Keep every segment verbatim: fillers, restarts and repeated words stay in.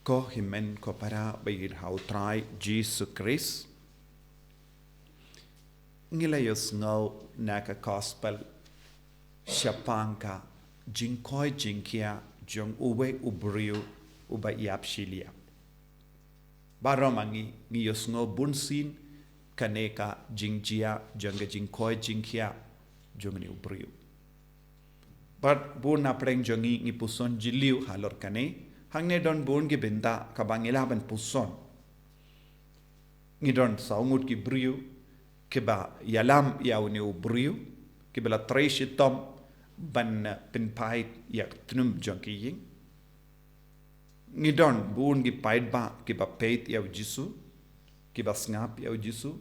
Ko hynmen ko para ba ïeit ha u Trai Jisu Khrist. Ngi la ïohsngew na ka gospel shaphang ka jingkoit jingkhiah jong uwei u briew uba ïap shiliang. Baroh ma ngi ngi ïohsngew bunsien kane ka jingjia jong ka jingkoit jingkhiah jong une u briew. Bad bun na pdeng jong ngi ngi puson jylliew halor kane. Hangne don bun ki bynta kaba ngi lah ban puson. Ngi don saw ngut ki briew kiba ïalam ïa une u briew, kiba la trei shitom ban pynpait ïa ka tnum jong ki ïing. Ngi don bun ki paidbah kiba peit ïa u Jisu, kiba sngap ïa u Jisu.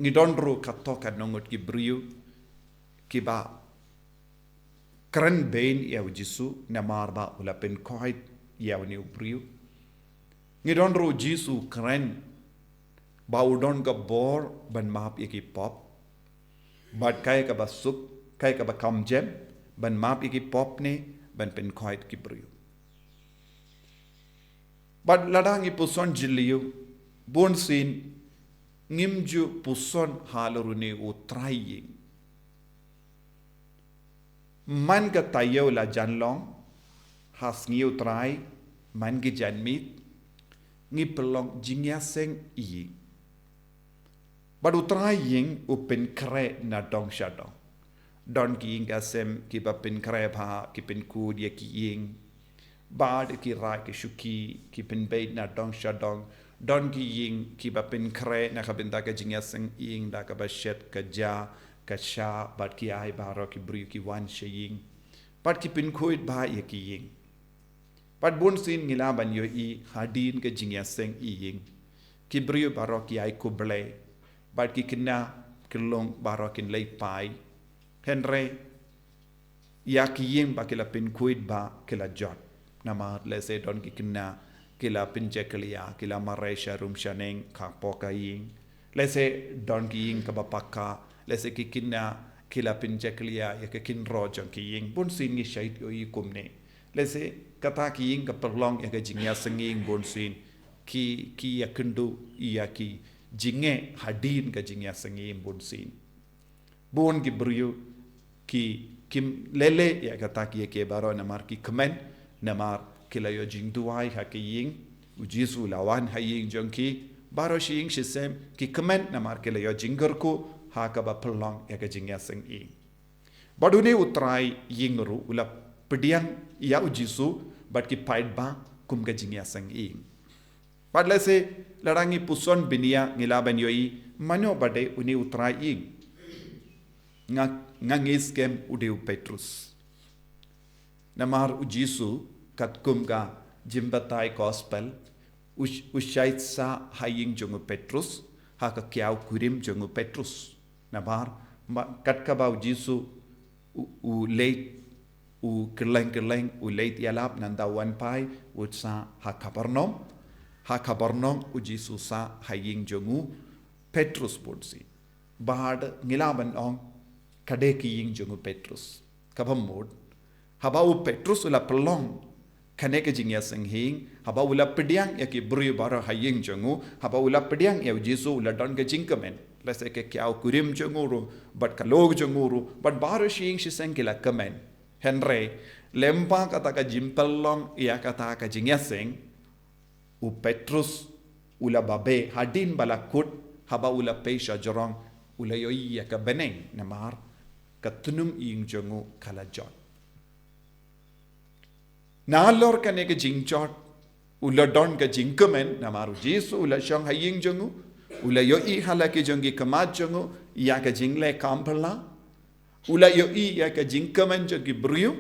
Ngi don ruh katto katne ngut ki briew kiba kren bein ïa u Jisu namar ba u la pynkoit ïa une u briew. Ngi don ruh u Jisu kren ba u don ka bor ban map ïa ki pop. Bad kaei kaba suk, kaei kaba kham jem ban map ïa ki pop ne ban pynkoit ki briew. Bad lada ngi puson jylliew, bunsien ngim ju puson halor une u trai ïing. Man ka taïew la jan long, ha sngi u Trai, man ki janmiet, ngi pynlong jingïaseng ïing. Bad u trai ïing u pynkhreh na dong sha dong. Don ki ïing ka sem kiba pynkhreh bha, ki pynkhuid ïa ki ïing. Bad ki raid ki shuki, ki pynbeit na dong sha dong. Don ki ïing kiba pynkhreh na ka bynta ka jingïaseng ïing da kaba shet ka ja, ka sha, bad ki ai baroh ki briew ki wan sha ïing. Bad ki pynkhuid bha ïa ki ïing. Bad bunsien ngi lah ban ïohi hadien ka jingïaseng ïing, ki briew baroh ki ai khublei, bad ki khynnah ki lung baroh kin leit phai. Hynrei ïa ki ïing ba ki la pynkhuid bha ki la jot. Namar lehse don ki khynnah ki la pynjakhlia, ki la mareh sha rum sha neng, khapoh ka ïing. Lehse don ki ïing kaba paka, lehse ki khynnah ki la pynjakhlia ïa ka kynroh jong ki ïing. Bunsien ngi shait ïohi kumne. Lehse kata ki ïing ka pynlong ïa ka jingïaseng ïing bunsien, ki, ki ïakynduh ïa ki jingeh hadien ka jingïaseng ïing bunsien. Bun ki briew ki, kim leh leh ïa kata ki ïa ki baroh namar ki kmen, namar ki la ïoh jingduwai ha ki ïing, u Jisu u la wan ha ïing jong ki, baroh shi ïing shi sem ki kmen namar ki la ïoh jingkyrkhu ha kaba pynlong ïa ka jingïaseng ïing. Bad une u trai ïing ruh u la pdiang ïa u Jisu bad ki paidbah kum ka jingïaseng ïing. Bad lehse lada ngi puson bniah ngi lah ban ïohi mano ba dei une u trai ïing. Nga, nga ngeit skhem u dei u Petrus. Namar u Jisu katkum ka jingbatai gospel, u, u shait sah ha ïing jong u Petrus, ha ka kiaw kurim jong u Petrus. Namar, ma, kat kaba u Jisu u, u leit, u kylleng kylleng, u leit ïalap, nangta u wan phai, u sah ha Kapernaum. Ha Kapernaum u Jisu sah ha ïing jong u Petrus bunsien. Bad ngi lah ban ong ka dei ka ïing jong u Petrus. Kaba mut, haba u Petrus u la pynlong kane ka jingïaseng ïing, haba u la pdiang ïa ki briew baroh ha ïing jong u, haba u la pdiang ïa u Jisu u la don ka jingkmen. Lehse ka kiaw kurim jong u ruh, bad ka lok jong u ruh, bad baroh shi ïing shi seng ki la kmen. Hynrei, lyngba kata ka jingpynlong ïa kata ka jingïaseng, u Petrus u la babe hadien ba la kut, haba u la pei sha jrong u la ïohi ïa ka bneng namar ka tnum ïing jong u ka la jot. Nalor kane ka jingjot u la don ka jingkmen namar u Jisu u la shong ha ïing jong u, u la ïohi ha la ki jong ki khmat jong u ïa ka jingleh kam phylla, u la ïohi ïa ka jingkmen jong ki briew.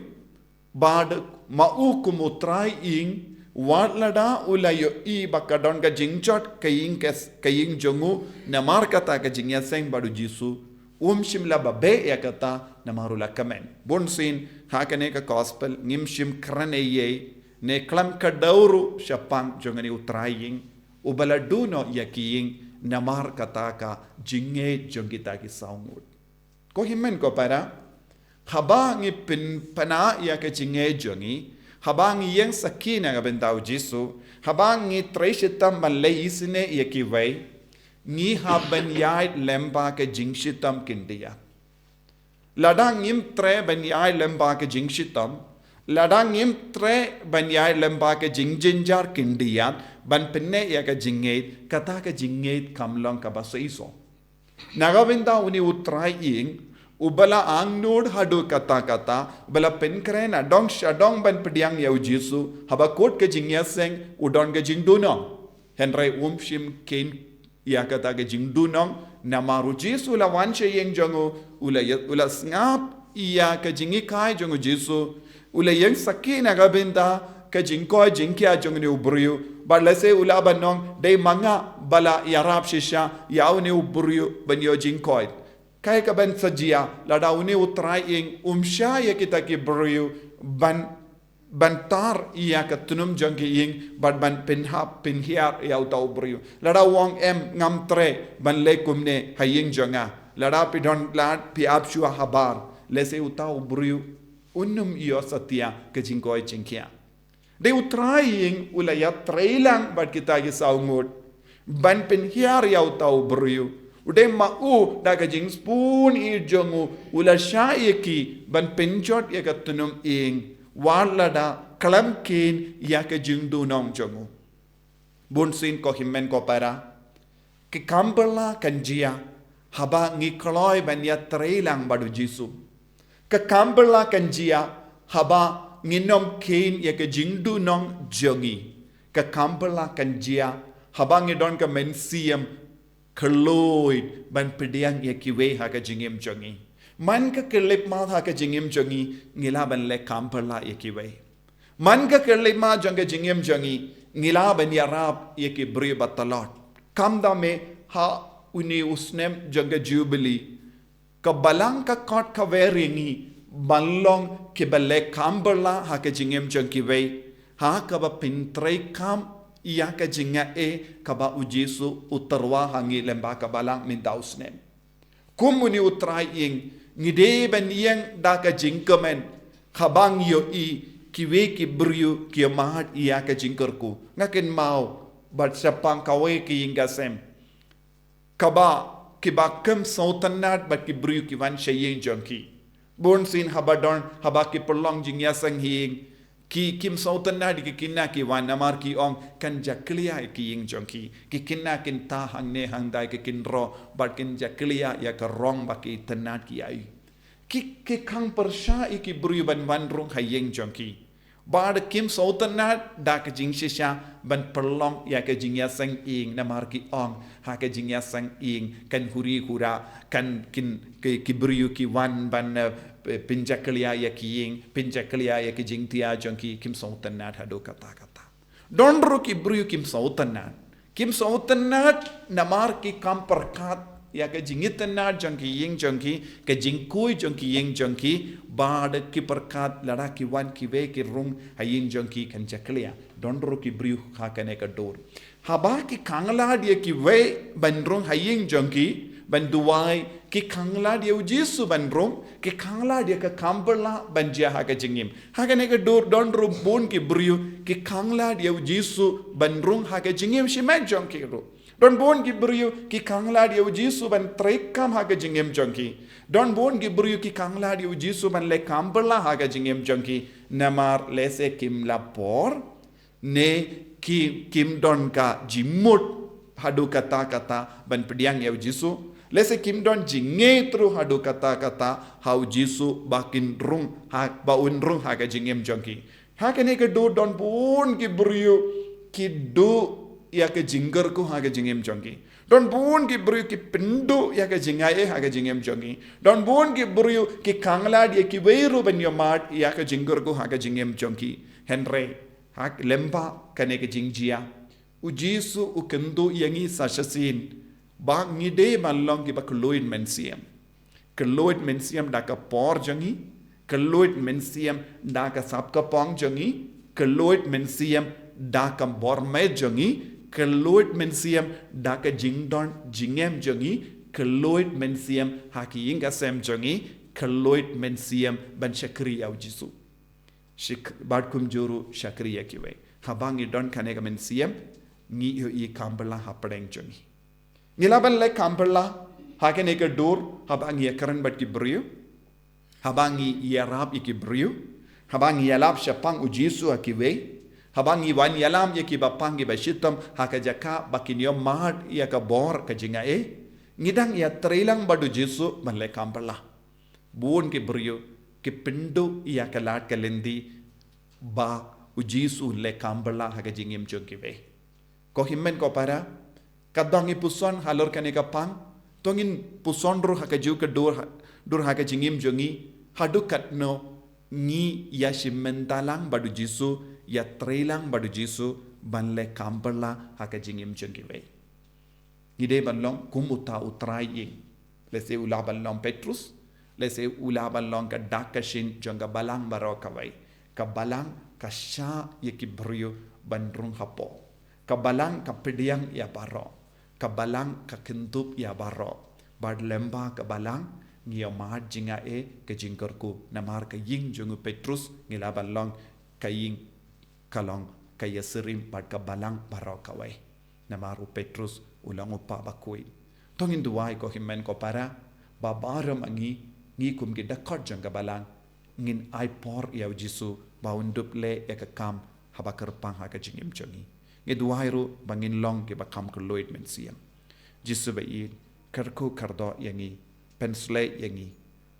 Bad ma u kum u trai ïing, wat lada u la ïohi ba ka don ka jingjot ka ïing ka, ka ïing jong u namar kata ka jingïaseng bad u Jisu, um shym la babe ïa kata namar u la kmen. Bunsien ha kane ka gospel ngim shym kren ei ei ne khlem kdew ruh shaphang jong une u trai ïing uba la duh noh ïa ki ïing namar kata ka jingngeit jong kita ki saw ngut. Ko hynmen ko para, haba ngi pynpaw ïa ka jingngeit jong ngi, Haba ngi ïeng sakhi na ka bynta u Jisu, haba ngi trei shitom ban leh isynei ïa kiwei, ngi hap ban ïaid lyngba ka jingshitom khyndiat. Lada ngim trei ban ïaid lyngba ka jingshitom, lada ngim trei ban ïaid lyngba ka jingjynjar khyndiat, ban pynneh ïa ka jingngeit, kata ka jingngeit kam long kaba shisha. Na ka bynta une u Trai ïing, uba la angnud haduh katta katta, uba la pynkhreh nadong shadong ban pdiang ïa u Jisu, haba kut ka jingïaseng, u don ka jingduhnong. Hynrei um shym kheiñ ïa kata ka jingduhnong, namar u Jisu u la wan sha ïing jong u, u la ïa-, u la sngap ïa ka jinghikai jong u Jisu, u la ïeng sakhi na ka bynta ka jingkoit jingkhiah jong une u briew, bad lehse u la ban ong, dei ma nga ba la ïarap shisha ïa une u briew ban ïoh jingkoit. Kaei kaban sa jia, lada une u Trai ïing um shah ïa kita ki briew ban ban tar ïa ka tnum jong ki ïing, bad ban pynhap pynhiar ïa uta u briew. Lada u ong, em, ngam treh ban leh kumne ha ïing jong nga. Lada phi don lad phi ap shuwa habar. Lehse uta u briew un ym ïoh satia ka jingkoit jingkhiah. Dei u Trai ïing u la ïatrei lang bad kita ki saw ngut ban pynhiar ïa uta u briew. U dei ma u da ka jingsbun ïeit jong u, u la shah ïa ki ban pynjot ïa ka tnum ïing, wat lada khlem kheiñ ïa ka jingduhnong jong u. Bunsien ko hynmen ko para, ka kam bylla kan jia haba ngi kloi ban ïatrei lang bad u Jisu. Ka kam bylla kan jia haba ngim kheiñ ïa ka jingduhnong jong ngi. Ka kam bylla kan jia haba ngi don ka mynsiem kylluid ban pdiang ïa kiwei ha ka jingim jong ngi. Man ka khyllipmat ha ka jingim jong ngi, ngi lah ban leh kam bylla ïa kiwei. Man ka khyllipmat jong ka jingim jong ngi, ngi lah ban ïarap ïa ki briew ba tlot. Kumta me ha une u snem jong ka Jubili, ka balang ka kot ka wer ïa ngi ban long kiba leh kam bylla ha ka jingim jong kiwei, ha kaba pyntreikam ïa ka jingaiei kaba u Jisu u tyrwa ha ngi lyngba ka balang mynta u snem. Kum une u Trai ïing, ngi dei ban ïeng da ka jingkmen haba ngi ïohi kiwei ki briew ki ïamad ïa ka jingkyrkhu. Nga kynmaw bad shaphang kawei ka ïing ka sem kaba, kiba khlem sngewtynnad bad ki briew ki wan sha ïing jong ki. Bunsien haba don, haba ki pynlong jingïaseng ha ïing, ki, kim sngewtynnad ïa ki khynnah ki wan namar ki ong kan jakhlia ïa ki ïing jong ki. Ki khynnah kin tah hangne hangtai, ki kynroh, bad kin jakhlia ïa ka rong ba ki tynnad ki ai. Ki, ki khang pyrshah ïa ki briew ban wan rung ha ïing jong ki. Bad kim sngewtynnad da ka jingshisha ban pynlong ïa ka jingïaseng ïing namar ki ong ha ka jingïaseng ïing kan huri hura, kan kin, ki, ki briew ki wan ban, eh, pynjakhlia ïa ki ïing, pynjakhlia ïa ki jingthiah jong ki, kim sngewtynnad haduh katta katta. Don ruh ki briew kim sngewtynnad. Kim sngewtynnad namar ki kham pyrkhat ïa ka jingitynnad jong ki ïing jong ki, ka jingkhuid jong ki ïing jong ki, bad ki pyrkhat lada ki wan kiwei ki rung ha ïing jong ki kan jakhlia. Don ruh ki briew ha kane ka dur. Haba ki khang lad ïa kiwei ban rung ha ïing jong ki, ban duwai, ki khang lad ïa u Jisu ban rung, ki khang lad ïa ka kam bylla ban jia ha ka jingim. Ha kane ka dur don ruh bun ki briew ki khang lad ïa u Jisu ban rung ha ka jingim shimet jong ki ruh. Don bun ki briew ki khang lad ïa u Jisu ban treikam ha ka jingim jong ki. Don bun ki briew ki khang lad ïa u Jisu ban leh kam bylla ha ka jingim jong ki. Namar lehse kim la por, ne ki, kim don ka jingmut haduh katta katta ban pdiang ïa u Jisu. Lehse kim don jingngeit ruh haduh katta katta ha u Jisu ba kin rung ha, ba un rung ha ka jingim jong ki. Ha kane ka dur don bun ki briew ki duh ïa ka jingkyrkhu ha ka jingim jong ki. Don bun ki briew ki pynduh ïa ka jingaiei ha ka jingim jong ki. Don bun ki briew ki khang lad ïa kiwei ruh ban ïamad ïa ka jingkyrkhu ha ka jingim jong ki. Hynrei ha lyngba kane ka jingjia, u Jisu u kynduh ïa ngi sa shisien ba ngi dei ban long kiba kylluid mynsiem. Kylluid mynsiem da ka por jong ngi, kylluid mynsiem da ka sap ka pong jong ngi, kylluid mynsiem da ka bor met jong ngi, kylluid mynsiem da ka jingdon jingem jong ngi, kylluid mynsiem ha ki ïing ka sem jong ngi, kylluid mynsiem ban shakri ïa u Jisu. Shik bad kumjuh ruh shakri ïa kiwei. Haba ngi don kane ka mynsiem, ngi ïohi kam bylla hapdeng jong ngi. Ngi lah ban leh kam bylla ha kane ka dur, haba ngi ïakren bad ki briew, haba ngi ïarap ïa ki briew, haba ngi ïalap shaphang U Jisu ha kiwei, haba ngi wan ïalam ïa kiba pang kiba shitom ha ka jaka ba kin ïoh mad ïa ka bor ka jingaiei. Ngi dang ïatreilang bad U Jisu ban leh kam bylla. Bun ki briew ki pynduh ïa ka lad ka lynti ba U Jisu un leh kam bylla ha ka jingim jong kiwei. Ko hynmen ko para, katba ngi puson halor kane ka pang, to ngin puson ruh ha kajuh ka dur ha, dur ha ka jingim jong ngi, haduh katno ngi ïashim bynta lang bad U Jisu, ïatreilang bad U Jisu ban leh kam bylla ha ka jingim jong kiwei. Ngi dei ban long kum uta u trai ïing. Lehse u lah ban long Petrus, lehse u lah ban long ka dak ka shin jong ka balang baroh kawei. Ka balang ka shah ïa ki briew ban rung hapoh. Ka balang ka pdiang ïa baroh. Ka balang ka kyndup ïa baroh. Bad lyngba ka balang ngi ïoh mad jingaiei ka jingkyrkhu. Namar ka ïing jong u Petrus ngi lah ban long ka ïing ka long ka ïasyriem bad ka balang baroh kawei. Namar u Petrus u long u paw ba khuid. To ngin duwai ko hynmen ko para, ba baroh ma ngi, ngi kum ki dkhot jong ka balang, ngin ai por ïa U Jisu ba un dup leh ïa ka kam haba kyrpang ha ka jingim jong ngi. Ngi duwai ruh ba ngin long kiba kham kylluid mynsiem. Jisu ba ïeit, kyrkhu kyrdoh ïa ngi, pynshlei ïa ngi,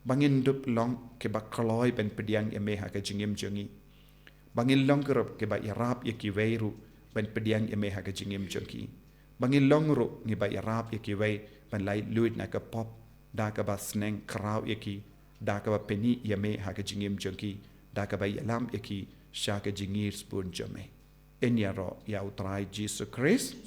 ba ngin dup long kiba kloi ban pdiang ïa me ha ka jingim jong ngi. Ba ngin long ruh kiba ïarap ïa kiwei ruh ban pdiang ïa me ha ka jingim jong ki. Ba ngin long ruh ngi ba ïarap ïa kiwei ban laitluid na ka pop, da kaba sneng khraw ïa ki, da kaba pyni ïa me ha ka jingim jong ki, da kaba ïalam ïa ki sha ka jingïasyrdoh jong me. Yn ïaroh ïa U Trai Jisu Khrist.